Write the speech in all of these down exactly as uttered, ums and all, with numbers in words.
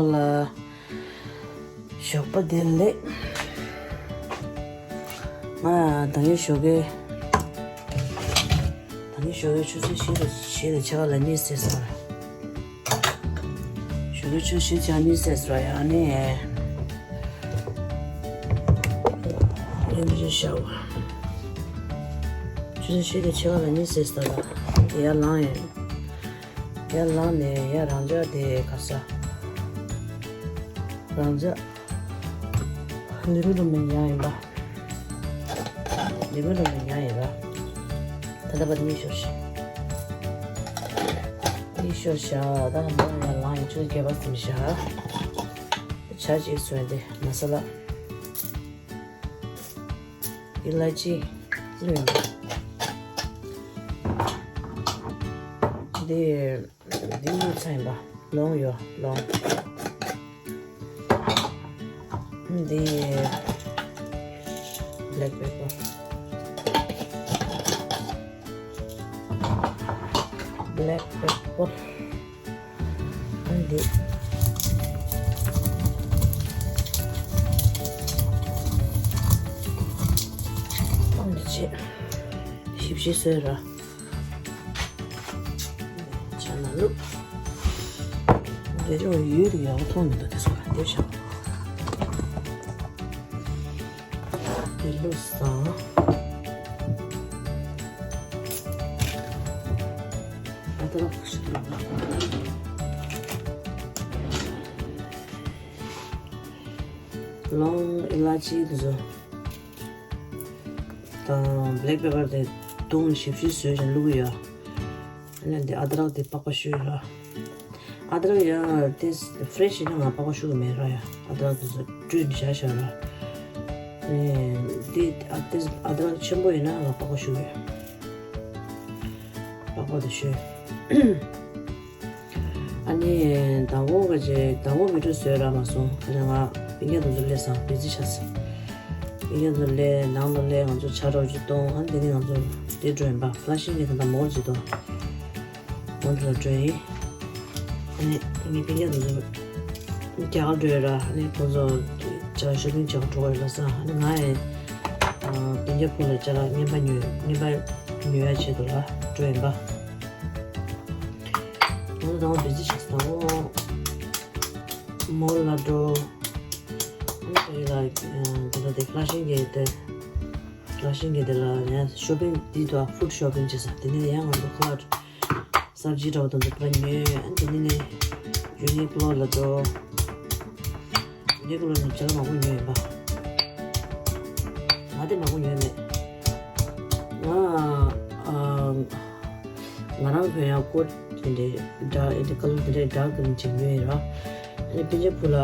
ལ། ཞོགས་པ་བདེ་ལེགས། ང་ད་གིན་ཞོགས་ཀས། ད་གིན་ཞོགས་ཀས་ཆུ་ཚོད་བཞི་དང་ཕྱེད་ཀ་ལ་གཉིད་སད་སོང་། ཞོགས་ཀས་ཆུ་ཚོད་བཞི་ཕྱེད་ཀ་གཉིད་སད་སོང་། ཡང་ནི། ཡང་འདི་ཞོགས། ཆུ་ཚོད་བཞི་དང་ཕྱེད་ཀ་ལ་གཉིད་སད་སོང་། ཡར་ལངས་ཡིན། ཡར་ལངས་ནས་ཡར་རང་འཇགས་དེ་ག་ས། རང་འཇགས། ལི་བི་རུམ་ནས་ཉལ་ཡིན་པ། ལི་བི་རུམ་ནས་ཉལ་ཡིན་པ། ད་ལྟ་བར་གཉིད་ཤོར་ཤག་གཉིད་ཤོར་ཤག་ད་ང་མོ་ཡར་ལངས་ཡིན། ཆུ་ཚོད་བརྒྱད་པ་ཟིན་ཤག་ཇ་ཅིག་བཟོས་ཏེ་མ་ས་ལ། ཨི་ལ་ཅི། ཀླུ་ཡིན་པ། འདི། འདི་ནི་ཚྭ་ཡིན་པ། ལོང་ཡོད་ལོང་། འདི། black pepper། black pepper། ཨ་འདི། ཨ་འདི་བྱས། ཞིབ་ཞིབ་བཟོས་ར། ཆ་ན་ལུག་དེ་ཚོ་ཡོད་དེ་ཡག་པོ་མཐོང་མི་འདུག་དེ་ཚོ་ལ་འདེབས་བཞག་དེ་ལུག་སང་། ཨ་ད་ལོ་ཁུ་ཤི་ལུག་ལོང་ཨི་ལ་ཅི་དེ་ཚོ། དང་black pepper དེ་བརྡུངས་ཞིབ་ཞིབ་བཟོས་ཤིང་བླུགས་ཡོད། ཨ་ནི་འདི་ཨ་དྲག་དེ་པགས་པ་བཤུས་ཡོད། ཨ་དྲག་ཡང་དེ་fresh ཡིན་ན་ང་པགས་པ་བཤུ་གི་མེད་ར་ཡ། ཨ་དྲག་དེ་ཚོ་བཀྲུས་ནས་བཞག་བཞག་ར། ཨེ་འདི་ཨ་དེ་ཨ་དྲག་ཆེན་པོ་ཡིན་ན་ང་པགས་པ་བཤུ་གི་ཡོད། པགས་པ་དེ་བཤུས། ཨ་ནི་ཟླ་བོ་ག་ཅེ་ཟླ་བོ་མི་འགྲོ་བཟོས་ར་མ་སོང་། ཨ་ནི་ང་སྤུན་ཀྱག་དེ་ཚོ་སླེབས་སང་བི་ཛི་ཆགས་སོང་། སྤུན་ཀྱག་དེ་ཚོ་སླེབས་ནང་དུ་སླེབས་ང་ཚོ་ཇ་འདྲ་བོ་ཅིག་བཏུང་། ཨ་ནི་དེ་ནི་ང་ཚོ་དེ་འགྲོ་ཡིན་པ། ཕ་ལ་ཤིང་གི་ད་ལྟ་མོལ་ཅིག་འདུག་མོལ་དེ་ལ་འགྲོ་ཡིན། ཨ་ནི་ངའི་སྤུན་ཀྱག་དེ་ཚོ་རྒྱ་གར་འགྲོ་ཡོད་ར། ཨ་ནི་ཁོང་ཚོ་ཇ་ཤོ་པིང་བྱེད་ག་འགྲོ་གི་ཡོད་ལ་ས། ཨ་ནི་ང་ཡང་སྤུན་ཀྱག་བུ་ལ་ཇ་ལ་རྔན་པ་ཉོས་རྔན་པ་ཉོ་ཡ་ཆེད་དུ་ལ་འགྲོ་ཡིན་པ། ང་ཚོ་དང་པོ་བི་ཛི་ཆགས་སོང་། མོལ་ལ་འགྲོ། ཨ་ནི་ལ་འདི་ལ་དེ་ཕ་ལ་ཤིང་གི་དེ་ཕ་ལ་ཤིང་གི་དེ་ལ་ཡང་ཤོ་པིང་འདི་དུ་ཕུཌ་ཤོ་པིང་བྱེད་ས། དེ་ནས་ཡང་ང་ཚོ་ཁ་ལག་སབ་ཇི་འདྲ་བོ་དང་འདི་པ་ཉོས། ཨ་ནི་དེ་ནས་ནས་ཡུ་ནི་ཀློ་ལ་འགྲོ། ཡུ་ནི་ཀློ་ནས་ཇ་མང་པོ་ཉོས་ཡིན་པ། ང་དེ་མང་པོ་ཉོས་མེད། ང་ཨ། ང་རང་གོན་ཡག་ཀོཊ་དེ་འདྲའི་འདྲ་ཨེ་འདྲ་ཀ་ལར་དེ་འདྲའི་འདྲ་གི་མི་ཅིག་ཉོས་ཡིན་ར། ཨ་ནི་སྤུན་ཀྱག་བུ་ལ་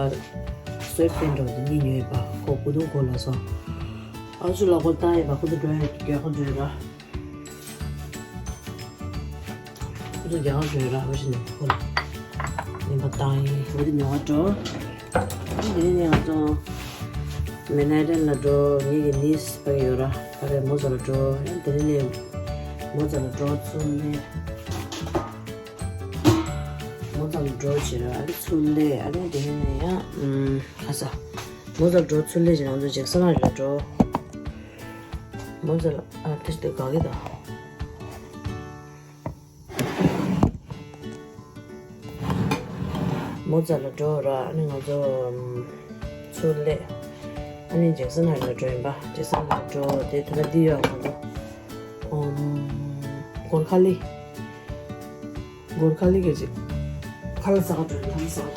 སུ་ཝེཊ་པེན་འདྲ་བོ་དེ་གཉིས་ཉོས་ཡིན་པ། ཁོ་སྐུ་གདུང་གོན་ལ་སོང་། ཨ་ཚུ་ལ་ཁོ་བཏང་ཡིན་པ། ཁོ་ཚོ་འགྲོ་ཡ་རྒྱ་ཁོ་འགྲོ་ཡིན་ར། ཁོ་ཚོ་རྒྱ་གར་འགྲོ་ཡིན་ར། འོ་ཞིག་ནས་ཁོ་ལ་ཉན་པ་བཏང་ཡིན། འོ་དེ་ཉོ་བ་འགྲོ། དེ་ནས་ང་ཚོ་མེན་ཧ་ཊན་ལ་འགྲོ། ངེད་ཀྱི་ནིས་ཕ་གི་ཡོད་ར། ཕ་གི་མོ་ཚོ་ལ་འགྲོ། ཡང་དེ་ནས་མོ་ཚོ་ལ་འགྲོ་ཚུར་སླེབས། མོ་ཚོ་ལ་འགྲོ་བྱེད་ར། ཨ་ནི་ཚུར་སླེབས། ཨ་ནི་དེ་ནས་ཡང་ཨམ་ཁ་ས་མོ་ཚོ་ལ་འགྲོ། ཚུར་སླེབས་བྱས་ང་ཚོ་ཇེག་སན་ཧའེཊ་ལ་འགྲོ། མོ་ཚོ་ལ་ཨ་དེ་དེ་ག་གི་ད། མོ་ཛ་ལ་འགྲོ་ར། ཨ་ནི་ང་ཚོ་ཚུར་སླེབས། ཨ་ནི་ཇེག་སན་ཧའེཊ་ལ་འགྲོ་ཡིན་པ། ཇེག་སན་ཧའེཊ་ལ་འགྲོ་དེ་དེ་ལ་འདི་ཡོད། ང་ཚོ་གོར་ཁ་ལི། གོར་ཁ་ལི་གི་ཅིག་ཁ་ལག་ཟ་ག་འགྲོ་ཡིན། ཁ་ལག་ཟ་ག།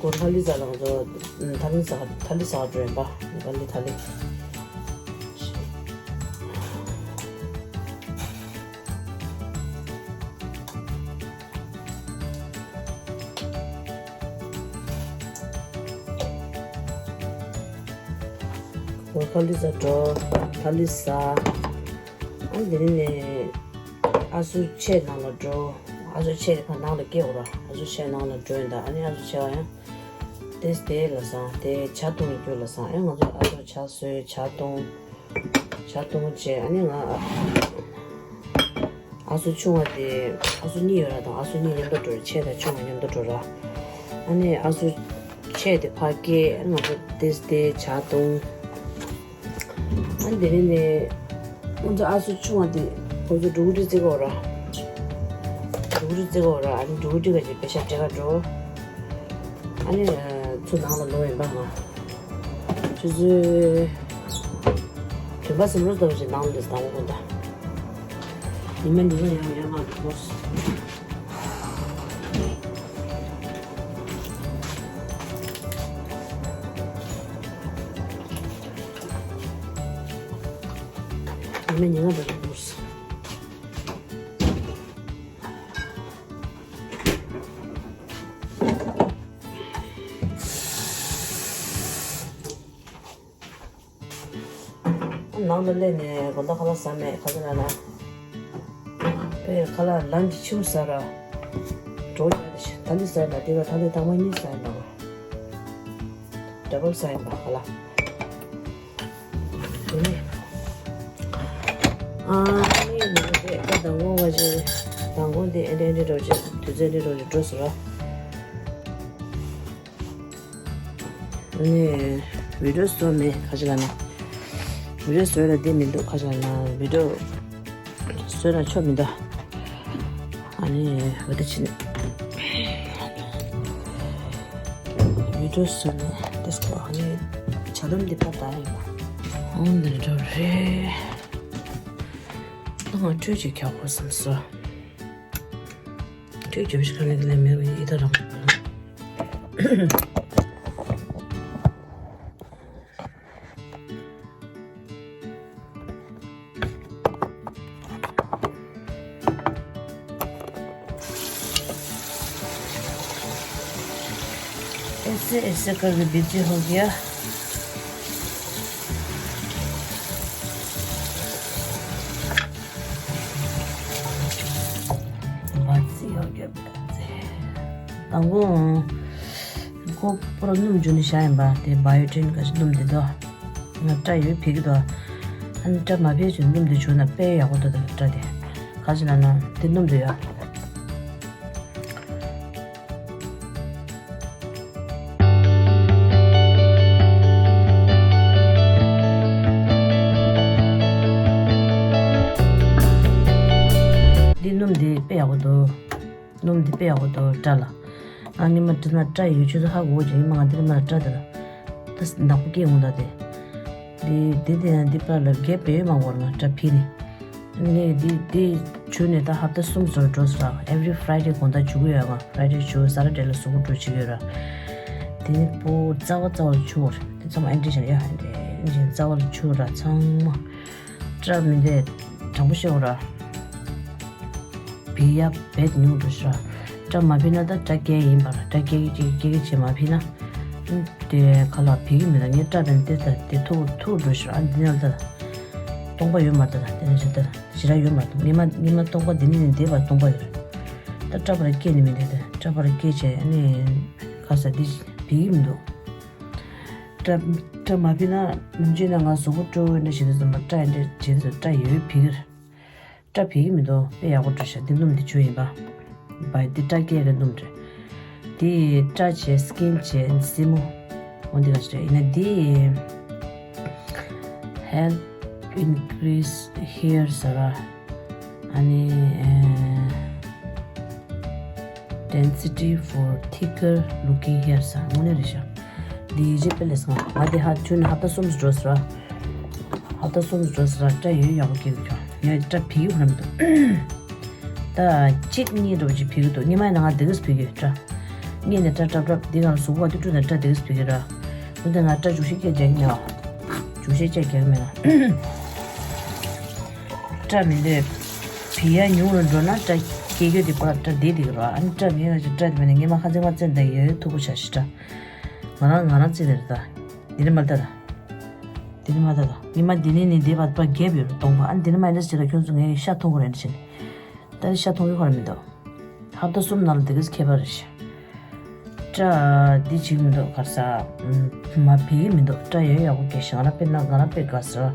གོར་ཁ་ལི་ཟ་ལ་ང་ཚོ་ཐ་ལི་ཟ་ག། ཐ་ལི་ཟ་ག་འགྲོ་ཡིན་པ། ནེ་པ་ལི་ཐ་ལི། གོར་ཁ་ལི་ཟ་འགྲོ། ཐ་ལི་ཟ། ཨ་དེ་ནས་ཨ་སུ་ཆས་ནང་ལ་འགྲོ། ཨ་སུ་ཆས་དེ་ཕར་ནང་ལ་སྐྱེལ་འོ་ར། ཨ་སུ་ཆས་ནང་ལ་འགྲོ་ཡིན་ད། ཨ་ནི་ཨ་སུ་ཆས་པ་ཡང་དེ་དེ་ལ་སང་དེ་ཇ་བཏུང་ཡོད་ལ་སང་། ཨེ་ང་ཚོ་ཨ་སུ་ཇ་བཟོས། ཇ་བཏུང་། ཇ་བཏུང་བྱས། ཨ་ནི་ང་ ཨ་སུ་ཆུང་བ་དེ་ཨ་སུ་གཉིས་ཡོད་ར། དང་ཨ་སུ་གཉིས་མཉམ་དུ་འགྲོ་ར། ཆེ་དང་ཆུང་བ་མཉམ་དུ་འགྲོ་ར། ཨ་ནི་ཨ་སུ་ཆེ་དེ་ཕ་སྐད་ང་ཚོ་དེ་དེ་ཇ་བཏུང་། ཨ་ནི་དེ་ནས་ནས་ང་ཚོ་ཨ་སུ་ཆུང་བ་དེ་ཁོ་ཚོ་འབྲུ་གུ་ཏི་རྩེ་གོ་ར། འབྲུ་གུ་ཏི་རྩེ་གོ་ར། ཨ་ནི་འབྲུ་གུ་ཏི་ག་ཅིག་པེ་ཤ་སྤྲད་ག་འགྲོ། ཨ་ནི་ཚུར་ནང་ལ་ལོག་ཡིན་པ་ང་། ཆུ་ཚོད་བདུན་པ་ཙམ་ལོ་ལྟ་བུ་ཞིག་ནང་དུ་བཏང་དགོས་ད། ཉི་མ་ཉི་མ་ཡང་ཡང་མ་འགྲོ། ཉི་མ་ཉི་མ་འགྲོ་དགོས། ནང་དུ་སླེབས་ནས་དགོང་དག་ཁ་ལག་ཟ་མེད། ག་ཚོད་ལ་ན། དཔེར་ཁ་ལག་ལན་ཅི་ཆུ་ཟ་ར། འགྲོ་ཡོད་ད་འདི་ཟ་ཡིན་པ། དེ་བས་ད་འདི་ཐང་མ་གཉིས་ཟ་ཡིན་པ། ཌ་བལ་ཟ་ཡིན་པ་ཁ་ལག་དེ་ནས། ཨ་ནི་ང་དེ་ད་མདང་དགོང་བ་ཅིག་མདང་དགོང་དེ་ཨེ་འདྲ་ཨེ་འདྲ་འགྲོ་ཅིག་དུས་ཚོད་འདི་འགྲོ་ཅིག་འགྲོ་ཟེར་རོ། ནས་བི་ཌིའོ་བཟོ་མེད་ཁ་ཅིག་ལ་ན། བི་ཌིའོ་བཟོས་ལ་བདེ་མི་འདུག་ཁ་ཅིག་ལ་ན། བི་ཌིའོ་བཟོས་ན་ཆོ་མི་འདུག་ཨ་ནི་འོ་དེ་ཕྱིན། བི་ཌིའོ་བཟོས་ནས་དེ་སྐོར་ཨ་ནི་ཇ་དམ་འདི་པར་ད་ཡིན་པ། འོ་འདི་འདྲ་རེད། ང་ཁྲུས་ཅིག་རྒྱག་དགོས་བསམ་སོང་། ཁྱོད་ཀྱི་བཤད་ཁ་ནས་ལས་མེད་པའི་ཡི་ད་རང་ऐसे ऐसे करके बीजे हो गया। དང་པོ་ཁོ་པོ་ར་སྣུམ་བྱུགས་ནས་བཞག་ཡིན་པ། དེ་བ་ཡོ་ཏིན་ག་ཞིག་སྣུམ་དེ་དོ། ང་སྐྲ་ཡོད་ཕིག་གི་དོ། ཨ་ནི་སྐྲ་མ་ཕིག་ཅིག་སྣུམ་དེ་བྱུགས་ན་དཔེ་ཡག་པོ་འདུག་ད་སྐྲ་དེ། ག་ཞིག་ལ་ན་དེ་སྣུམ་དེ་ཡོད། འདི་སྣུམ་འདི་དཔེ་ཡག་པོ་འདུག་སྣུམ་འདི་དཔེ་ཡག་པོ་འདུག་སྐྲ་ལ། ང་སྔོན་མ་དྲི་མ་སྐྲ་ཡོད་ཆུ་ཚོད་ཧ་གོ་ཅིག་ཡིན་མ། ང་འདི་ནས་མར་སྐྲ་དེ་ལ་ད་ནག་པོ་སྐྱེས་འོང་ད་དེ། འདི་འདི་དེ་ཡང་འདི་པར་ལ་རྒྱབ་པེ་ཡོད་མ་གོ་ང་སྐྲ་ཕིག་ནི། ངས་འདི་འདི་བྱུགས་ནས་ད་ཧབ་ཏ་གསུམ་ཙམ་འགྲོ་སོང་ར། Every Friday དགོང་དག་བྱུག་གི་ཡོད་ང་། Friday བྱུག་Saturday ལ་གཟུགས་པོ་འགྲོ་བྱེད་ཀྱི་ཡོད་ར། དེ་ནི་པོ་རྩ་བ་རྩ་བ་ལ་བྱུག་རེད། དེ་ཚང་མ་ཨེ་འདྲ་བྱས་ཡ་ཧན་དེ་རྩ་བ་ལ་བྱུག་ར་ཚང་མ། སྐྲ་མི་འདེད་དྲང་པོ་བཤད་འོ་ར། བི་ཡ་བེད་ཉུང་འགྲོ་ཤ། སྐྲ་མ་བི་ན་ད་སྐྲ་སྐྱེ་ཡིན་པར་སྐྲ་སྐྱེ་གི་སྐྱེ་གི་སྐྱེ་གི་བྱེད་མ་བི་ན། དེ་ཁ་ལག་བི་གི་མི་ད་ངས་སྐྲ་བེད་དེ་ད་དེ་ཐུག་ཐུག་འགྲོ་ཤ། ཨ་འདི་ན་ད་སྟོང་པ་ཡོད་མ་ད་ད་དེ་ན་ཞེ་ད་ཞེ་དྲག་ཡོད་མ་ད་ཉི་མ་ཉི་མ་སྟོང་པ་འདི་ནི་འདི་བ་སྟོང་པ་ཡོད། ད་སྐྲ་པར་སྐྱེ་ནི་མི་འདི་ད་སྐྲ་པར་སྐྱེ་བྱས་ཨ་ནི་ཁ་ས་འདི་བི་གི་མི་འདུག་སྐྲ་སྐྲ་མ་ཕི་ན་ནམ་རྒྱུན་ན་ང་གཟུགས་པོ་སྤྲོ་བོ་འདྲ་ཞིག་འདུག་ཙམ་པ་སྐྲ་འདྲ་ཞིག་འདུག་སྐྲ་ཡོད་ཕི་གིར། སྐྲ་ཕི་གི་མི་འདུག་དཔེ་ཡག་པོ་འགྲོ་ཤག་འདི་སྣུམ་འདི་བྱུགས་ཡིན་པ། བའི་འདི་སྐྲ་སྐྱེ་གི་སྣུམ་རེད། འདི་སྐྲ་བྱས་སི་ཀིན་བྱས་སེན་མོ། འོ་འདི་ག་ཞིག་རེད་ཡིན་ན་འདི། Help increase hair ཟེར་ར། ཨ་ནི་ཨེ། Density for thicker looking hair ཟེར་དངོས་གནས་རེད་ཤག་འདི་ཡིད་ཆེས་དཔེ་ལས་སོང་། ང་འདི་ཧ་ཐུན་ཧབ་ཏ་གསུམ་འགྲོ་ཟེར་ར། ཧབ་ཏ་གསུམ་འགྲོ་ཟེར་ར་སྐྲ་ཡོད་ཡག་པོ་སྐྱེ་གི་ཁྱོད་ངས་སྐྲ་ཕིག་གི་ཧོན་མི་འདུག་ད་གཅིག་གཉིས་འགྲོ་ཅིག་ཕིག་གི་འདུག་ཉི་མ་ཡིན་ན་ང་འདི་གས་ཕིག་གི་སྐྲ། གཉིས་ནས་སྐྲ་སྲབ་སྲབ་འདི་གང་གཟུགས་པོ་འདི་བཀྲུས་ནས་སྐྲ་འདི་གས་ཕིག་གི་ར། འོ་འདི་ང་སྐྲ་འཇུག་ཤེས་སྐད་རྒྱག་ཉོ། འཇུག་ཤེས་སྐད་རྒྱག་མེད་ང་། སྐྲ་མི་འདོད། བི་ཡ་ཉུང་རུ་འགྲོ་ན་སྐྲ་སྐྱེ་རྒྱུ་དེ་པར་སྐྲ་བདེ་བདེ་གི་རོ། ཨ་ནི་སྐྲ་མི་ཡ་ཅིག་སྐྲ་དེ་མེད་ནས་ངས་མ་ཁ་ཚིག་མ་བཙན་དང་ཡོད་ཐུག་པོ་བྱ་ཞིག་སྐྲ། ང་རང་ང་རང་བཙན་དེ་རེད་ད། དེ་ནི་མ་ལྟ་ད། དེ་ནི་མ་ལྟ་ད། ཉི་མ་འདི་ནི་ནི་འདི་བར་པ་རྒྱབ་ཡོད་རེད་སྟོང་པ། ཨ་ནི་དེ་ནི་མ་ཡིན་ད་ཞིག་ལ་ཁྱོད་ཚོ་ངའི་ཤ་མཐོང་གི་རེད་འདྲ་བྱས་ནས། ད་ནི་ཤ་མཐོང་གི་ཁོ་ར་མི་འདུག་ཧབ་ཏ་གསུམ་ནང་ལ་འདི་གས་ཁྱད་པར་རེད་ཤག་སྐྲ་འདི་བྱེད་ཀྱི་མི་འདུག་ག་རེ་ཟ། མ་ཕིག་གི་མི་འདུག་སྐྲ་ཡོད་ཡག་པོ་སྐྱེ་ཤག་ང་རང་དཔེ་ན་ང་རང་དཔེ་དགའ་ཟེར།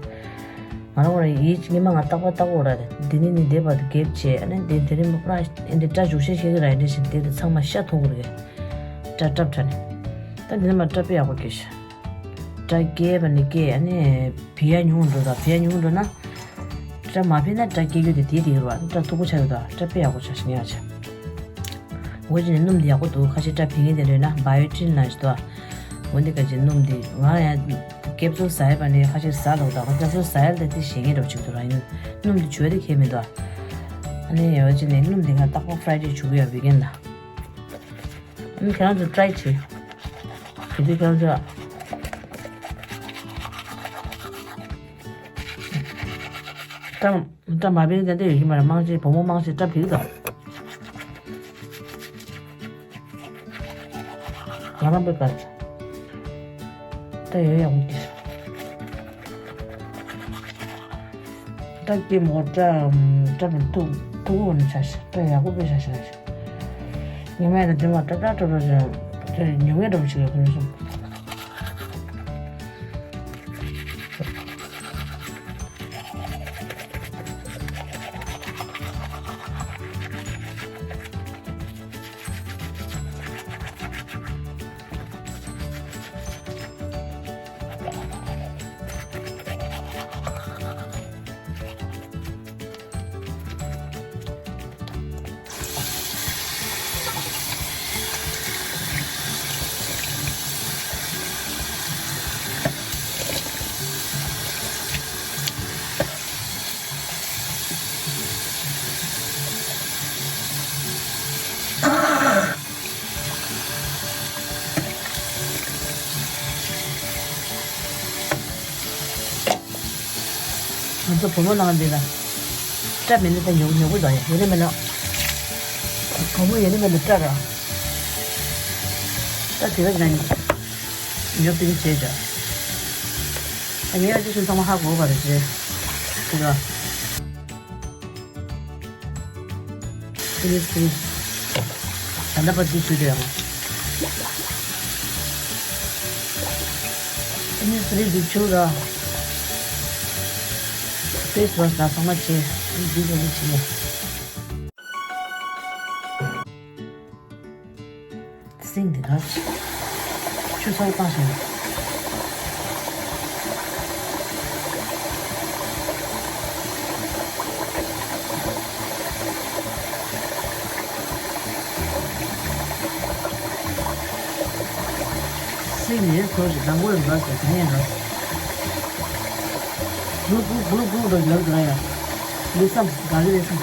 ང་རང་རང་ཡིད་ཉི་མ་ང་རྟག་པ་རྟག་པ་ར་རེད། འདི་ནི་ནི་འདི་བར་དུ་གེབ་བྱས། ཨ་ནི་འདི་དེ་རིང་མ་པྲ་འདི་འདྲ་བཞུགས་ཤེས་ཤེས་ཀྱི་ར། འདི་བཞིན་དེ་དུ་ཚང་མ་ཤ་འཐུང་དགོས་རེད། སྐྲ་སྐྲ་བྲ་ནས་ད་འདི་ནི་མ་སྐྲ་དཔེ་ཡག་པོ་སྐྱེས་ཤག་སྐྲ་སྐྱེས་པ་ནི་སྐྱེས། ཨ་ནི་བི་ཡ་ཉུང་འགྲོ་ད། བི་ཡ་ཉུང་འགྲོ་ན་སྐྲ་མ་ཕེ་ན་སྐྲ་སྐྱེ་རྒྱུ་དེ་དེ་དེ་རུ་བ་སྐྲ་མཐུག་པོ་ཆགས་ཡོད་ད། སྐྲ་དཔེ་ཡག་པོ་ཆགས་ཤག་ཉེ་བ་ཆགས། འོ་ཅི་ནས་སྣུམ་འདི་ཡག་པོ་འདུག་ཁ་ཤས་སྐྲ་ཕིག་མཁན་དེ་འདྲ་ཡོད་ན་བ་ཡོ་ཏིན་ལབ་ཞིག་འདུག་འོ་འདི་ག་ཅིག་སྣུམ་འདི་ང་ཡང་ཀེབ་སུལ་ཟ་ཡས་པ་ནི་ཁ་ཤས་ཟ་ལོག་དང་། ཀེབ་སུལ་ཟ་ཡས་ལ་དེ་ཞེད་མཁན་འདྲ་པོ་ཅིག་འདུག་ར། ཡིན་སྣུམ་འདི་བྱོས་དེ་ཁྱད་མི་འདུག་ཨ་ནི་འོ་ཅི་ནས་སྣུམ་འདི་ང་རྟག་པར་ཕ་རའི་ཌེ་བྱུག་གི་ཡོད་བི་གན་ལ། ཨ་ནི་ཁྱེད་རང་ཚོ་ཊ་རའི་བྱེད། དེ་དུས་ཁྱེད་རང་ཚོ་ཀྲམ། སྐྲ་མ་ཕིག་དེ་འདྲ་ཡོད་ཀྱི་མ་རེད། མང་ཆེ་བུ་མོ་མང་ཆེ་སྐྲ་ཕིག་དང་། ང་རང་པའི་སྐྲ་སྐྲ་ཡོད་ཡག་པོ་སྐྱེས། སྐྲ་སྐྱེས་མོ་སྐྲ་སྐྲ་མི་ཐུག་ཐུག་པོ་ནི་ཆ་ཤི་སྐྲ་ཡག་པོ་དཔེ་ཆ་ཤི་ན་ཤི། ཉི་མ་ཡང་དེ་མ་སྐྲ་སྐྲ་སྐྲ་སྐྲ་ཉུང་ངེ་འདྲ་པོ་ཞིག་ཡོད་ཁོ་རེ་སོང་། ང་ཚོ་བུ་མོ་ནང་འདི་ལ་སྐྲ་མེད་ན་ད་ཉོ་ཉོ་གི་རེད། ཡོད་ནི་མེད་ན་བུ་མོ་ཡོད་ནི་མེད་ན་སྐྲ་ར་སྐྲ་དེ་ག་ནས་ཉོ་ཐུབ་ཀྱི་བྱས་བྱ། ད་ངས་ཨ་ཅེ་ཤུན་ཚང་མ་ཧ་གོ་བ་རེད་ཅེ། དེ་ག་ཨིན་ཇི་ཕི་རི་ཇི། ད་ལྟ་བར་འདི་ཞུ་དེ་ཡང་ཨིན་ཇི་ཕི་རི་ཇི་ཆུ་ར། ཕེ་སི་ཝ་ཤི་ད་ཚང་མ་བྱས། ཨིན་ཇི་ཕི་རི་ཇི་བྱས། སིང་འདི་ག་ཆུ་ཚ་བོ་བཏང་ཞིང་། སིང་ནི་ཁོ་རེ་དང་པོ་ཡང་འགག་ཟེར་གང་ཡང་འགག་ཟེར། བུ་བུ་བུ་བུ་རེ་ལབ་འགྲོ་ཡ། ལུས་སམ་འགག་གི་རེད་སམ།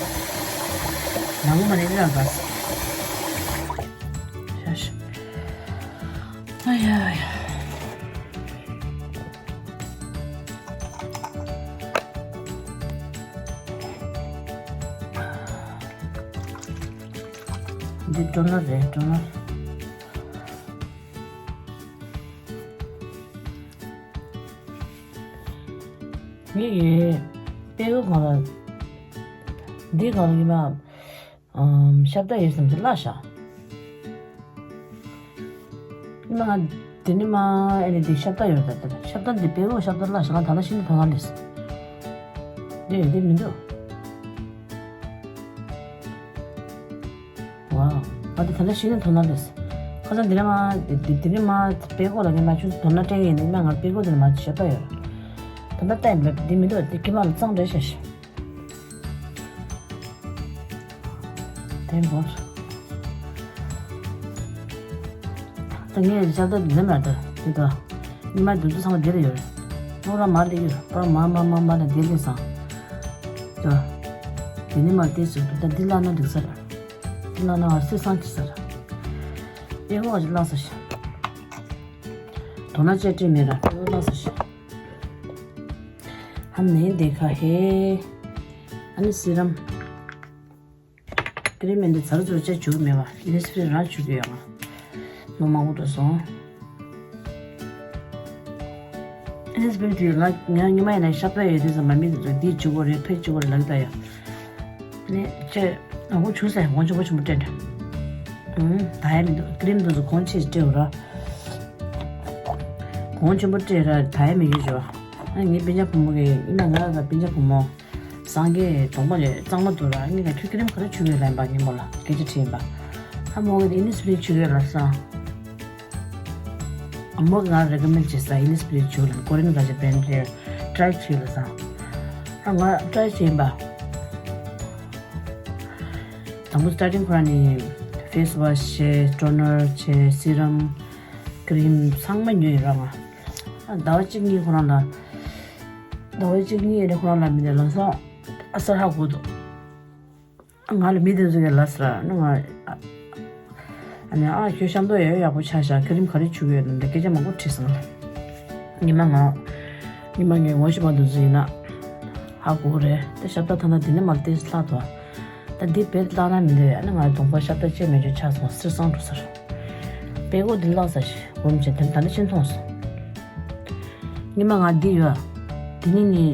ནང་མ་ནི་རང་འགག་ཟེར། ཤ་ཤ། ཨ་ཡ་ཡ། འདི་ཀྲོ་ནར་རེད། ཀྲོ་ནར། ངས་ཡོད་པེ་གོ་གང་ལ། འདི་གང་ལ་ཡིན་ན། ཨམ། ཤ་བཏགས་ཡོད་བསམ་གྱི་བརླག་ཤག་ང་དེ་ནི་མ་ཨེ་ནི་དེ་ཤ་བཏགས་ཡོད་ད། དེ་ཤ་བཏགས་འདི་པེ་རོ་ཤ་བཏགས་བརླག་ཤག་ང་ད་ལྟ་ཤི་ནི་དོ་སྣང་ལས། འདི་ཡོད་འདི་མི་འདུག་ཝའོ། ང་དེ་ད་ལྟ་ཤི་ནི་དོ་སྣང་ལས། ཁ་སང་དེ་ནི་མ་དེ་དེ་ནི་མ་པེ་རོ་ལ་ངས་མ་ཆུ་དོ་སྣང་སྤྲད་ཡིན་ནི་མ་ང་པེ་རོ་དེ་ནི་མ་ཤ་བཏགས་ཡོད། ད་ལྟ་ལྟ་ཡིན་པ་འདི་མི་འདུག་དེ་ཀི་མ་ལ་གཙང་རེད་ཤག་ཤག་དེ་འབོར། ད་ངས་ཤ་བཏགས་འདི་མ་ད་དེ་ད། ཉི་མ་དུས་ཚོད་ཚང་མ་འདི་ལ་ཡོད་རེད། སློབ་ར་མར་སླེབས་ཡོད་རེད། པར་མ་མ་མ་མ་ལ་འདི་སླེབས་སང་། ད། དེ་ནི་མ་བལྟས་ཟེར་འདུག་ད་འདི་བརླག་ན་འགྲིག་ས་རེད། འདི་བརླག་ན་ང་སེམས་བཟང་ཅིག་ས་རེད། ཨེ་ཧོ་ཨ་ཅེ་བརླག་ས་ཤག་དོ་སྣང་བྱས་སྤྲད་མེད་ར་ཨེ་ཧོ་བརླག་ས་ཤག་ཧམ་ནས་འདི་ཁ་ཧེ། ཨ་ནི་སི་རམ། ཀི་རིམ་མེད་འདི་ཚར་ཚུར་བཅད་བཅུག་མེད་པ་ཨིན་སི་པི་རི་རང་བཅུག་གི་ཡོད་ང་། ལོ་མང་པོ་འགྲོ་སོང་། ཨིན་སི་པི་རི་དེ་ང་ང་ཉི་མ་ཡིན་ན་ཤ་བཏགས་ཡོད་དུས་ཙམ་པ་མི་དེ་ཚོ་འདི་བཅུག་གོ་རེད་ཕེ་བཅུག་གོ་རེད་ལབ་ད་ཡ། ནས་ཅེ། ཨ་ཁུ་བྱུག་ཟེར་གོང་ཆེན་པོ་ཆེན་པོ་སྤྲད་འདྲ། ཨུམ་ད་ཡ་མི་འདུག་ཀི་རིམ་དེ་ཚོ་གོང་ཆེ་སྤྲད་འོ་ར། གོང་ཆེན་པོ་སྤྲད་ར་ད་ཡ་མི་ཡོད་ཅོ། ཨ་ངའི་སྤུན་ཀྱག་བུ་མོ་གིས་ཡིན་ན། ང་ལ་སྤུན་ཀྱག་བུ་མོ་སངས་རྒྱས་གདོང་པ་ལས་གཙང་མ་འདུག་ར། ངས་ཀྱང་ཁྱོད་ཀི་རིམ་ག་རེ་བྱུགས་ཡོད་ལབ་ཡིན་པ། ངའི་མོ་ལ་སྐད་ཆ་དྲིས་ཡིན་པ། ཨ་མོ་གིས་དེ་ཨིན་ནི་སི་པི་རི་བྱུགས་ཡོད་ལབ་སོང་། ཨ་མོ་གིས་ང་རེ་ཀོ་མེན་ཌི་བྱས་སོང་། ཨིན་ནི་སི་པི་རི་བྱུགས་ལབ། ཀོ་རི་ཡན་ག་ཅིག་བྷེན་ཌི་རེད། ཊི་རའི་བྱས་ལབ་སོང་། ཨ་ང་ཊི་རའི་བྱས་ཡིན་པ། དང་པོ་སི་ཊར་ཊིང་ཁོ་རང་ནས་ཕེ་སི་ཝ་ཤི་བྱས། ཊོ་ནར་བྱས། སི་རམ། ཀི་རིམ་ཚང་མ་ཉོས་ཡོད་ར། ང་ཨ་ཟླ་བ་གཅིག་གཉིས་ཁོ་རང་ལ། ཟླ་བ་གཅིག་གཉིས་ནས་ཁོ་རང་ལ་མི་འདི་ལམ་སང་ཨ་གསར་ཧ་གོ་འདུག་ང་ལ་མི་དེ་ཚོ་གིས་ལབ་སོང་ར། ཨ་ནི་ང་ཨ་ཨ་ནི་ཨ་ཁྱོད་ཤ་མདོག་ཡག་ཡག་པོ་ཆགས་ཤག་ཀི་རིམ་ག་རེ་བྱུགས་ཡོད་ན་འདི་སྐད་ཆ་མང་པོ་དྲིས་སོང་། ཉི་མ་ང་ཉི་མ་ངས་ངོ་ཤེས་པ་དེ་ཚོ་ཡིན་ན་ཧ་གོ་གི་རེད། དེ་ཞབས་ཏ་ད་ལྟ་འདི་ནས་མར་ཏོག་ཙམ་ལྷག་འདུག་ད་འདི་བེད་བརླག་ན་མི་འདོད། ཨ་ནི་ང་གདོང་པ་ཞབས་ཏ་ཅི་མེད་ཅོ་ཆགས་སོང་། སེར་སང་འགྲོ་ས་རེད། པད་ཀོ་འདི་བརླག་ས་ཞིག་སྒོམ་བྱས་དེ་ད་ནི་ཕྱིན་མཐོང་སོང་། ཉི་མ་ང་འདི་ཡོད། འདི་ནི་ནི་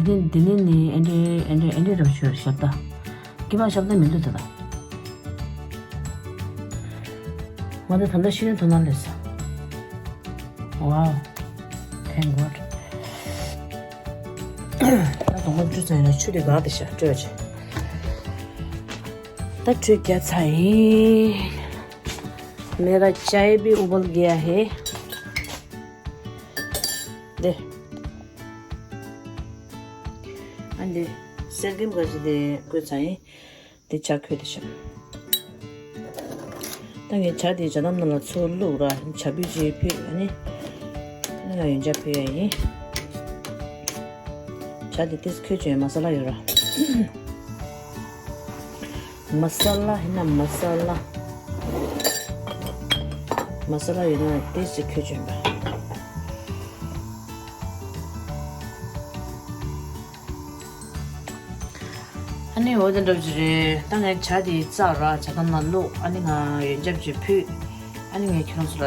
འདི་ནི་འདི་ནི་ནི་ཨེ་འདྲས་ཨེ་འདྲས་ཨེ་འདྲས་རབ་ཞུ་ཞབས་ཏ། སྐྱེ་བ་ཞབས་ཏ་མི་འདུག་ད་ལྟ། ང་ཚོ་ད་ལྟ་ཤི་ནས་ཐོན་ན་ལས་ས། Wow, thank God. ད་དུང་མ་འཇུ་ཚང་ཡིན་ན་ཆུ་དེ་འགག་དེ་ཤ་སྤྲོད་བྱེད། ད་དྲོད་རྒྱག་ཚར་ཡིན། मेरा चाय भी उबल गया है. དེ། ཨ་འདི་གསེར་སྐྱེམས་ག་ཅི་དེ་བསྐོལ་ཚར་ཡིན། དེ་ཇ་ཁོལ་དེ་ཤ། ད་ངས་ཇ་དེ་ཇ་དམ་ནང་ལ་ཚུར་བླུགས་ར། ཇ་ཕུད་ཅིག་ཕུད། ཨ་ནི་ཨ་ནི་ང་ཡོན་ཇ་ཕུད་ཡ་ཡིན། ཇ་དེ་ཏིས་ཁོལ་བྱས་མ་ས་ལ་ཡོད་ར། མ་ས་ལ་ཡིན་ན་མ་ས་ལ། མ་ས་ལ་ཡོད་ན་ཏིས་ཅིག་ཁོལ་བྱས་པ། ཨ་ནི་འོ་དེ་འདྲ་ཅིག་རེད། ད་ངས་ཇ་དེ་བཙགས་ར། ཇ་དམ་ནང་བླུགས། ཨ་ནི་ང་ཡོན་ཆབ་ཅིག་ཕུད། ཨ་ནི་ངས་ཁྱོད་རང་ཚོ་ལ་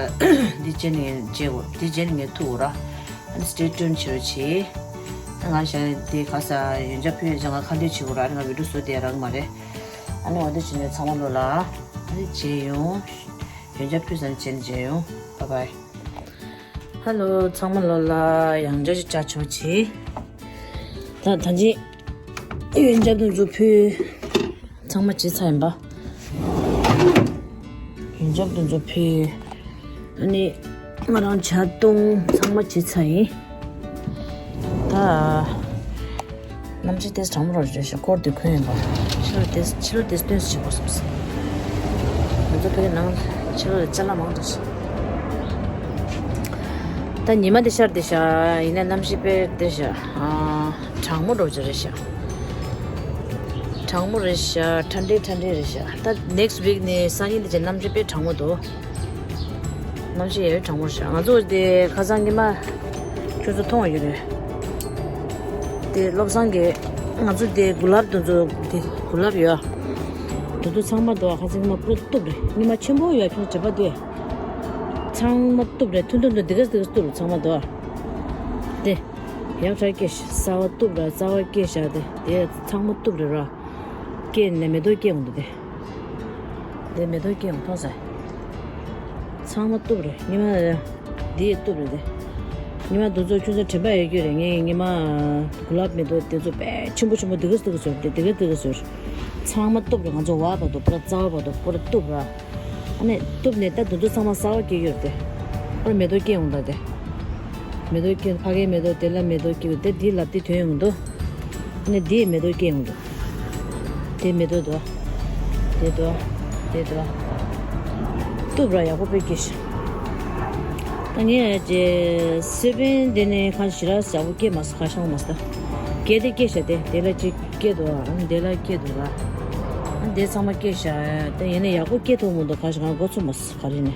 འདི་བྱས་ནས་ངས་བྱེད་དགོས། འདི་བྱས་ནས་ངས་ཐུག་དགོས་ར། ཨ་ནི་stay tuned བྱེད་རོགས་བྱེད། ད་ང་ཞག་འདི་ག་ས་ཡོན་ཆབ་ཕུད་ཡ་ཅག་ང་ཁ་འདོན་བྱེད་དགོས་ར། ཨ་ནི་ང་བི་ཌིའོ་བཟོ་བསྡད་རག་གི་མ་རེད། ཨ་ནི་འོ་དེ་བྱས་ནས་ཚང་མ་ལོ་ལ་ཨ་ནི་མཇལ་ཡོང་། ཡོན་ཆབ་ཕུད་ས་ནས་བྱས་ནས་མཇལ་ཡོང་། Bye bye. ཧ་ལོ་ཚང་མ་ལོ་ལ་ཡང་བསྐྱར་ཅིག་བཅར་ཆོག་ཅིག་ད་ད་ཅི་ཡོན་ཆབ་དེ་ཚོ་ཕུལ། ཚང་མ་བྱས་ཚར་ཡིན་པ། ཡོན་ཆབ་དེ་ཚོ་ཕུལ། ཨ་ནི་ང་རང་ཇ་བཏུང་། ཚང་མ་བྱས་ཚར་ཡིན། ད། གནམ་གཤིས་ཏོག་ཙམ་གྲང་མོ་རེད་ཤག་འཁོར་དེ་གོན་ཡིན་པ། ཕྱི་ལོགས་ཏོག་ཙམ་ཕྱི་ལོགས་ཏོག་ཙམ་སྟོན་ཟེར་བྱེད་དགོས་བསམ་སོང་། ང་ཚོ་ཕ་གིའི་ནང་ཕྱི་ལོགས་ལ་ཅ་ལག་མང་དྲགས་ཤག་ད་ཉི་མ་དེ་ཤར་བསྡད་ཤག་ཡིན་ན་གནམ་གཤིས་དཔེ་བདེ་ཤག་ཨ། གྲང་མོ་འདྲ་ཅིག་རེད་ཤག་གྲང་མོ་རེད་ཤག་ཁྲ་འདྲེ་ཁྲ་འདྲེ་རེད་ཤག་ད་next week ནས་སང་ཉིན་དེ་ཅིག་གནམ་གཤིས་དཔེ་གྲང་མོ་འདུག་གནམ་གཤིས་ཡང་གྲང་མོ་རེད་ཤག་ང་ཚོ་དེ་ཁ་སང་ཉི་མ་ཁྱོད་ཚོ་མཐོང་ཡོད་རེད། དེ་བློ་བཟང་གིས་ང་ཚོ་དེ་གུ་ལབ་དེ་ཚོ་དེ་གུ་ལབ་ཡོད། དེ་ཚོ་ཚང་མ་དོ་ཁ་སང་ཉི་མ་པུ་ར་གཏུབ་རེད། ཉི་མ་ཆེན་པོ་ཡོད། ཁྱོད་བྱེད་པ་དེ་ཚང་མ་གཏུབ་རེད། ཐུང་ཐུང་ཐུང་དེ་ག་དེ་ག་གཏུབ་རེད། ཚང་མ་དོ་དེ་ཡག་ཆ་སྐྱེས་ཤག་གསར་པ་གཏུབ་ར། གསར་པ་སྐྱེས་ཤག་དེ་དེ་ཚང་མ་གཏུབ་རེད་ར། སྐྱེས་ནས་མེ་ཏོག་སྐྱེས་འོང་འདུག་དེ། དེ་མེ་ཏོག་སྐྱེས་འོང་མཐོང་ས། ཚང་མ་གཏུབ་རེད། ཉི་མ་འདི་ཡི་གཏུབ་རེད་དེ། ཉི་མ་འདི་ཚོ་ཁྱོད་ཚོ་དྲན་པ་ཡོད་རྒྱུ་རེད། ངས་ཉི་མ་གུ་ལབ་མེ་ཏོག་དེ་ཚོ་དཔེ་ཆེན་པོ་ཆེན་པོ་དེ་ག་དེ་ག་བཟོས་རེད། དེ་ག་དེ་ག་བཟོས་རེད། ཚང་མ་གཏུབ་རེད། ང་ཚོ་བར་བར་དུ་པུ་ར་རྩ་བ་བར་དུ་པུ་ར་གཏུབ་ར། ཨ་ནི་གཏུབ་ནས་ད་འདི་ཚོ་ཚང་མ་གསར་པ་སྐྱེ་རྒྱུ་རེད་དེ། པུ་ར་མེ་ཏོག་སྐྱེ་འོང་ད་དེ། མེ་ཏོག་སྐྱེ་ཕ་གིའི་མེ་ཏོག་དེ་ལ་མེ་ཏོག་སྐྱེ་དེ་འདི་ལབ་དེ་ཐོན་ཡོང་འདུག་ཨ་ནི་འདི་མེ་ཏོག་སྐྱེ་འོང་འདུག་དེ་མེ་ཏོག་དོ། དེ་དོ། དེ་དོ། གཏུབ་ར་ཡག་པོ་དཔེ་སྐྱེས་ཤག་ད་ངས་ཀྱི་སི་པན་དེ་ནས་ཁ་ཞེ་དྲག་ཡག་པོ་སྐྱེས་མ་སོང་། ཁ་ཤང་མ་སོང་། སྐྱེས་དེ་སྐྱེས་ཤག་དེ་དེ་ལ་གཅིག་སྐྱེས་འདུག་ཨ་ནི་དེ་ལ་སྐྱེས་འདུག་ར། ཨ་དེ་ཚང་མ་སྐྱེས་ཤག་ད་ཡིན་ན་ཡག་པོ་སྐྱེས་ཐུབ་མི་འདུག་ཁ་ཤང་འགོ་ཚུགས་མ་སོང་ག་རེ་ནས།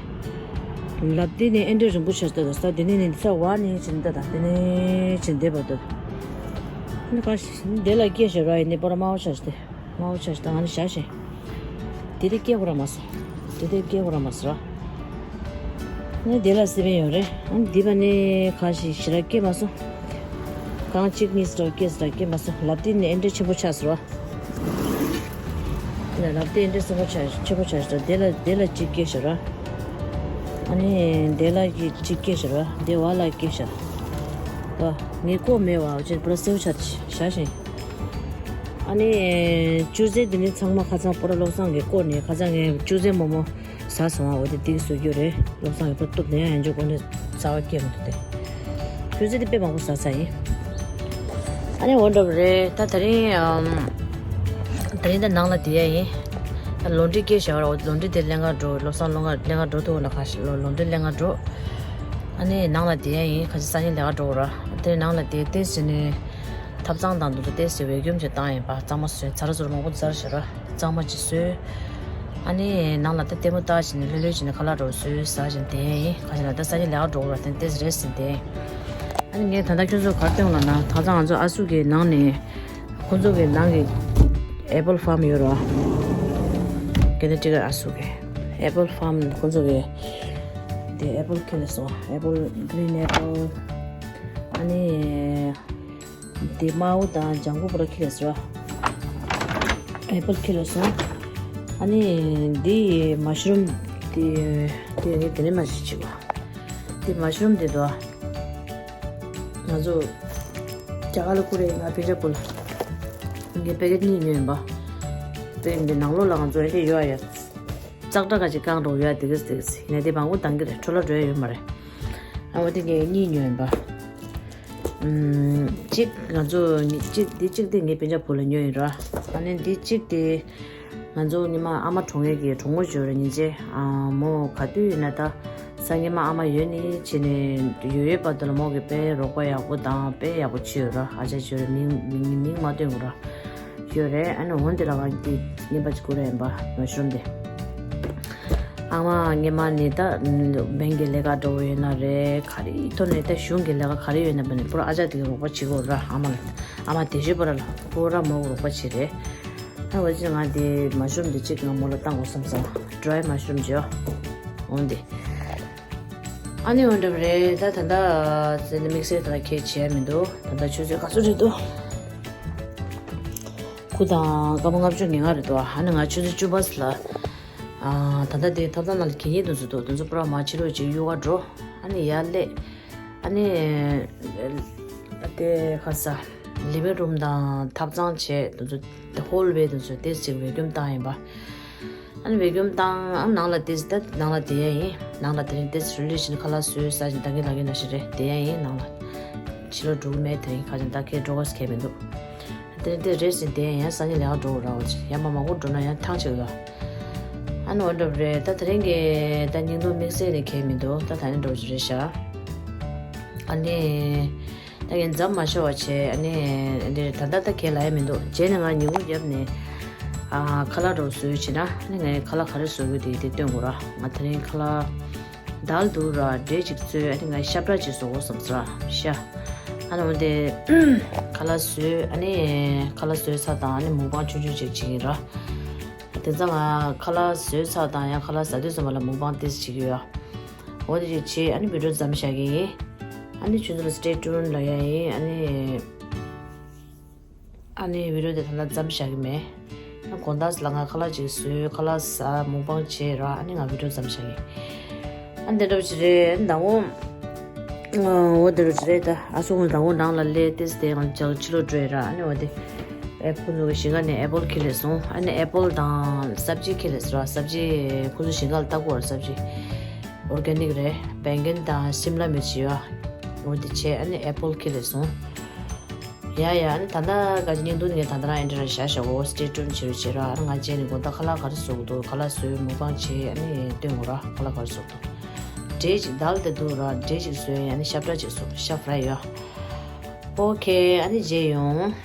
ལབ་དེ་ནས་ཨེ་འདྲ་རིང་པོ་ཆགས་ཤག་ད་ས་དེ་ནས་ནི་ས་བ་ནས་ཕྱིན་ད་ད་དེ་ནས་ཕྱིན་དེ་བར་དུ། ཨ་ནི་ཁ་ཤང་དེ་ལ་སྐྱེས་ཤག་ར། ཡིན་ནི་པོ་ར་དམར་པོ་ཆགས་ཤག་དེ། དམར་པོ་ཆགས་ཤག་ད་ང་ནི་བཞག་ཤིང་། དེ་དེ་སྐྱེ་དགོས་ར་མ་སོང་། དེ་དེ་སྐྱེ་དགོས་ར་མ་སོང་ར། ནི་དེ་ལ་སི་པན་ཡོད་རེད། ཨ་ནི་འདི་པ་ནི་ཁ་ཤས་ཞེ་དྲག་སྐྱེ་མ་སོང་། གང་གཅིག་གཉིས་སུ་སྐྱེ་སུ་སྐྱེ་མ་སོང་། ལབ་དེ་ནི་ཨེ་འདྲ་ཆེན་པོ་ཆགས་སོང་ར། ནི་ལབ་དེ་ཨེ་འདྲ་སེ་མོ་ཆགས་ཆེན་པོ་ཆགས་སོང་། དེ་ལ་དེ་ལ་གཅིག་སྐྱེ་ཤག་ར། ཨ་ནི་དེ་ལ་གཅིག་སྐྱེ་ཤག་ར། དེ་བ་ལ་སྐྱེ་ཤག་ཨ། ངས་བཀོག་མེད་པ་ཅིག་པུ་ར་སེའུ་ཆ་བཞག་ཤིང་། ཨ་ནི་ཅུ་ཟེ་འདི་ནི་ཚང་མ་ཁ་སང་པུ་ར་བློ་བཟང་གིས་བཀོག་ནས། ཁ་སང་ངས་ཅུ་ཟེ་མོག་མོག་ཟ་སོང་བ། འོ་དེ་ཏིག་བཟོ་རྒྱུ་རེད། བློ་བཟང་གིས་པུ་ར་གཏུབ་ནས་ཡང་འཇོག་གོ་ནས་ཟ་བ་སྐྱེས་མི་འདུག་སྟེ། ཅུ་ཟེ་དེ་དཔེ་མང་པོ་ཟ་ཚར་ཡིན། ཨ་ནི་འོ་འདྲ་བ་རེད། ད་དེ་རིང་ཨམ། དེ་རིང་ད་ནང་ལ་བསྡད་ཡ་ཡིན། ད་ལོན་ཌི་སྐྱེལ་བཞག་ར། འོ་ལོན་ཌི་དེ་ལེན་ག་འགྲོ། བློ་བཟང་ལོན་ག་ལེན་ག་འགྲོ་ཐུབ་ན། ཁ་ཤས་ལོ་ལོན་ཌི་ལེན་ག་འགྲོ། ཨ་ནི་ནང་ལ་བསྡད་ཡ་ཡིན། ཁ་ཤས་སང་ཉིན་ལས་ཀ་འགྲོ་ར། དེ་ནང་ལ་བསྡད་དེ་ཟིན་ནས་ཐབ་ཚང་དང་དུ་དེ་ཟེར་བའི་རྒྱུམ་ཅིག་བཏང་ཡིན་པ། གཙང་མ་བཟོས། ཚར་ཚུར་མང་པོ་ཚར་ཤག་ར། གཙང་མ་ཅིག་བཟོས། ཨ་ནི་ནང་ལ་ད་ལྟད་མོ་ལྟ་བྱས་ནས་ལྷོད་ལྷོད་བྱས་ནས་ཁ་ལག་འདྲ་བོ་བཟོས་ཟ་བྱས་བསྡད་ཡིན། ཁ་ཤས་ལ་ད་སང་ཉིན་ལས་ཀ་འགྲོ་དགོས་ར། དེ་ཏོག་ཙམ་རེ་ཟིན་བསྡད་ཡིན། ཨ་ནི་ངས་ད་ལྟ་ཁྱོད་ཚོ་ག་རེ་སྟོན་ལབ་ན། ད་ལྟ་ང་ཚོ་ཨ་སུ་གི་ནང་ནས་ཁོང་ཚོ་གི་ནང་གི་ཨེ་པལ་ཕཱམ་ཡོད་ར། ཀེ་ནེ་ཊི་ཀཊ་ཨ་སུ་གི་ཨེ་པལ་ཕཱམ། ཁོང་ཚོ་གི་དེ་ཨེ་པལ་ཁྱེར་སོང་། ཨེ་པལ། གི་རིན་ཨེ་པལ། ཨ་ནི་དེ་མའོ་དང་ལྗང་གུ་པུ་ར་ཁྱེར་སོང་། ཨེ་པལ་ཁྱེར་སོང་། ཨ་ནི་འདི་མ་ཤ་རུམ། དེ་དེ་ངས་དེ་ནས་མ་ཤེས་བྱེད་པ། དེ་མ་ཤ་རུམ་དེ་དོ། ང་ཚོ་རྒྱ་གར་ལ་བསྐུར་རེད། ང་པན་ཇབ་ལ་ངས་པེ་ཀེཊ་གཉིས་ཉོས་ཡིན་པ། དེ་འདི་ནང་ལོགས་ལ་ང་ཚོ་འདི་ཡོད་ཡ། ཙག་སྒྲ་ཁ་ཅིག་བཀང་འགྲོ་ཡ། དེ་གི་དེ་གི་ཡིན་ན་དེ་མང་པོ་འདང་གི་རེད། འཕྲོ་བརླག་འགྲོ་ཡ་ཡོད་མ་རེད། ཨ་འོ་དེ་ངས་གཉིས་ཉོས་ཡིན་པ། ཨམ། གཅིག་ང་ཚོ་གཅིག་འདི་གཅིག་དེ་ངའི་སྤུན་ཀྱག་བུ་ལ་ཉོས་ཡིན་ར། ཨ་ནི་འདི་གཅིག་དེ་ང་ཚོ་ཉི་མ་ཨ་མ་གྲོངས་ཡས་ཀྱི་གྲོགས་མོ་ཅིག་ཡོད་རེད། ཉིན་བྱེད། ཨ་མོ་ག་དུས་ཡིན་ན་ད་སང་ཉི་མ་ཨ་མ་ཡོད་ནི་བྱས་ནས་ཡོད་ཡོད་བར་དུ་ལ་མོ་གིས་དཔེ་རོགས་པ་ཡག་པོ་དང་དཔེ་ཡག་པོ་བྱས་ཡོད་ར། ཨ་ཅག་ཅིག་ཡོད་རེད། མིང་མིང་མིང་མ་སྟོན་དགོས་ར། ཡོད་རེད། ཨ་ནི་འོན་ཏེ་རང་གི་རྔན་པ་ཅིག་བསྐུར་ཡིན་པ། མ་ཤ་རུམ་དེ། ཨ་མ་སྔོན་མ་ནས་ད་སྦེང་གི་ལས་ཀ་འགྲོ་ཡོད་ན་རེད། ག་རེ་ཐོག་ནས་ད་གཞུང་གི་ལས་ཀ་ག་རེ་ཡོད་ན་བ་ནས་པུ་ར་ཨ་ཅག་དེ་གི་རོགས་པ་བྱེད་དགོས་ར། ཨ་མ་ལ། ཨ་མ་དེ་བཞིན་པུ་ར་ལ་པུ་ར་མོ་གི་རོགས་པ་བྱེད་རེད། ཨ་འོ་ཅི་ང་དེ་མ་ཤ་རུམ་དེ་གཅིག་ང་མོ་ལ་བཏང་དགོས་བསམ་སོང་། ཌི་རའི་མ་ཤ་རུམ་བྱོས། འོན་ཏེ། ཨ་ནི་འོ་འདྲ་བ་རེད། ད་ད་ལྟ་ཟེར་ནས་དམིགས་བསལ་ད་ལྟ་གས་བྱས་མི་འདུག་ད་ལྟ་ཆུ་ཚོད་ག་ཚོད་རེད་འདུག་སྐུ་དང་སྐར་མ་ལྔ་བཅུ་ང་ལྔ་རེད་འདུག་ཨ་ནི་ང་ཆུ་ཚོད་བཅུ་པ་ཙམ་ལ། ཨ། ད་ལྟ་དེ་ཐབ་ཚང་ནང་ལ་གད་སྙིགས་དེ་ཚོ་འདུག་དེ་ཚོ་པུ་ར་མར་ཕྱི་ལོགས་ཅིག་གཡུག་ག་འགྲོ། ཨ་ནི་ཡར་སླེབས། ཨ་ནི་དེ་ག་ས་ལི་ཝིང་རུམ་དང་ཐབ་ཚང་བྱས། དེ་ཚོ་ཧོལ་ཝེ་དེ་ཚོ་ཏོག་ཙམ་ཅིག་བེ་ཀུམ་བཏང་ཡིན་པ། ཨ་ནི་བེ་ཀུམ་བཏང་། ཨ་ནང་ལ་བསྡད། ད་ནང་ལ་བསྡད་ཡ་ཡིན། ནང་ལ་དེ་རིང་ཏོག་ཙམ་རི་ལེགས་བྱས་ནས་ཁ་ལག་བཟོས་ཟ་བཞིན་ད་གིན་ལ་གིན་ན་ཞིག་རེད། བསྡད་ཡ་ཡིན་ནང་ལ། ཕྱི་ལོགས་འགྲོ་གི་མེད། དེ་རིང་ཁ་ཅིག་ད་ཁྱེད་འགྲོ་དགོས་ཟེར་མཁན་མི་འདུག་དེ་རིང་ཏོག་ཙམ་རེ་ཟིན་བསྡད་ཡ་ཡིན། སང་ཉིན་ལས་ཀ་འགྲོ་དགོས་ར། འོ་ཅི་ཡར་མར་མང་པོ་འགྲོ་ན་ཡང་ཐང་ཆད་ཀྱི་ར། ཨ་ནི་འོ་འདྲ་བ་རེད། ད་དེ་རིང་གི་ད་སྙིང་སྟོབས་དམིགས་བསལ་ནས་གང་ཡང་མི་འདུག་ད་ད་ནི་འགྲོ་རྒྱུ་རེད་ཤག་ཨ་ནི། ད་ངས་མཚམས་མ་ཤོར་བ་བྱས། ཨ་ནི་འདིར་ད་ལྟ་ད་གས་ལབ་ཡ་མི་འདུག་རྗེས་ནས་ང་ཉིན་གུང་རྒྱབ་ནས་ཨ་ཁ་ལག་འདྲ་བོ་བཟོས་བྱས་ན། ཨ་ནི་ངས་ཁ་ལག་ག་རེ་བཟོ་དགོས་དེ་དེ་སྟོན་དགོས་ར། ང་དེ་རིང་ཁ་ལག་དལ་འདུག་ར། འབྲས་ཅིག་བཙོས། ཨ་ནི་ངས་ཤ་བྲག་ཅིག་བཟོ་དགོས་བསམ་སོང་ར། ཤ། ཨ་ནི་འོ་དེ་ཁ་ལག་བཟོས། ཨ་ནི་ཁ་ལག་བཟོས་ཚར་དང་ཨ་ནི་མུག་པང་ཆུང་ཆུང་ཅིག་བྱེད་ཀྱི་ཡིན་ར། དེ་ཙང་ང་ཁ་ལག་བཟོས་ཚར་དང་ཡང་ཁ་ལག་ཟ་དུས་ཙམ་པ་ལ་མུག་པང་ཏོག་ཙམ་བྱེད་ཀྱི་ཡོད། འོ་དེ་ཅིག་བྱས། ཨ་ནི་བི་ཌི་ཡོ་མཚམས་བཞག་གི་ཡིན། ཨ་ནི་ཁྱོད་ཚོ་ལ་stay tuned ལབ་ཡ་ཡིན། ཨ་ནི། ཨ་ནི་བི་ཌི་ཡོ་དེ་ད་ལྟ་མཚམས་བཞག་གི་མེད། ཨ་དགོང་དག་ལ་ང་ཁ་ལག་ཅིག་བཟོས། ཁ་ལག་ཟ། མུག་པང་བྱས་ར། ཨ་ནི་ང་བི་ཌི་ཡོ་མཚམས་བཞག་གི་ཡིན། ཨ་ནི་དེ་འདྲ་བོ་ཅིག་རེད། ཨ་ནི་ཟླ་བོ། ཨ་འོ་དེ་འདྲ་བོ་ཅིག་རེད། ད་ཨ་སུ་ཁོང་ཟླ་བོ་ནང་ལ་སླེབས་ཏེ་དེ་ང་ཅག་ཕྱི་ལོགས་འགྲོ་ཡ་ར། ཨ་ནི་འོ་དེ་ཨེ་ཁོང་ཚོ་གི་ཞིང་ཁ་ནས་ཨེ་པལ་ཁྱེར་སླེབས་སོང་། ཨ་ནི་ཨེ་པལ་དང་སབ་ཇི་ཁྱེར་སླེབས་སོང་ར། སབ་ཇི་ཁོང་ཚོ་ཞིང་ཁ་ལ་ལྟ་དགོས་ར། སབ་ཇི་ཨོར་གེ་ནིག་རེད། བེང་གན་དང་སིམ་ལ་མིར་ཅི་ཡོད། འོ་དེ་བྱས། ཨ་ནི་ཨེ་པལ་ཁྱེར་སླེབས་སོང་། ཡ་ཡ། ཨ་ནི་ད་ལྟ་ག་ཅི་སྙིང་དུ་ངས་ད་ལྟ་རང་ཨེ་འདྲ་ར་བཞག་བཞག་གོ stay tuned བྱེད་རོགས་བྱེད་ར། ཨ་ནི་ང་རྗེས་ནས་དགོང་དག་ཁ་ལག་ག་རེ་བཟོ་དགོས་འདུག་ཁ་ལག་བཟོས། མུག་པང་བྱས། ཨ་ནི་སྟོན་དགོས་ར། ཁ་ལག་ག་རེ་བཟོ་དགོས་འདུག་འབྲས་ཅིག་དལ་དེ་འདུག་ར། འབྲས་ཅིག་བཟོས། ཨ་ནི་ཤ་བྲག་ཅིག་བཟོས། ཤ་ཕ་རའི་ཡོད། ཨོ་ཁེ། ཨ་ནི་མཇལ་ཡོང་།